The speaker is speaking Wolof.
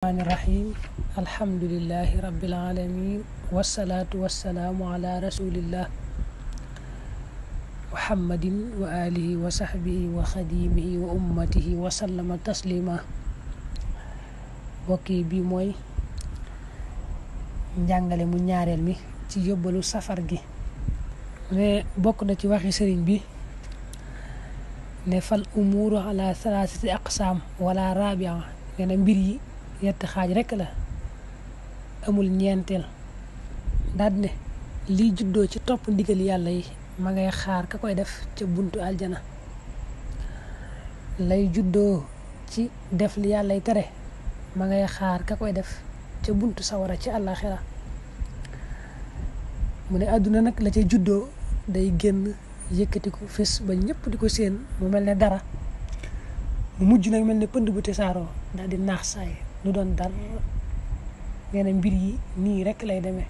الرحمن الرحيم الحمد لله رب العالمين والصلاة والسلام على رسول الله محمد وآله وصحبه وخديمه وأمته وسلم تسليما bokki bi mooy njàngale mu ñaareel mi ci yóbbalu safar gi ne bokk na ci waxi sëriñ bi ne fal umuru ala salasati aqsam wala rabia ne mbir yi ñetti xaaj rekk la amul ñeenteel daal ne liy juddoo ci topp ndigal yàlla yi ma ngay xaar ka koy def ca buntu aljana lay juddoo ci def li yàlla yi tere ma ngay xaar ka koy def ca buntu sawara ci àllaxira mu ne àdduna nag la ca juddoo day génn yëkkati ko fés ba ñëpp di ko séen mu mel ne dara mu mujj nag mel ne pënd bu tesaaroo daal di naax saay lu doon dara nee na mbir yi nii rekk lay demee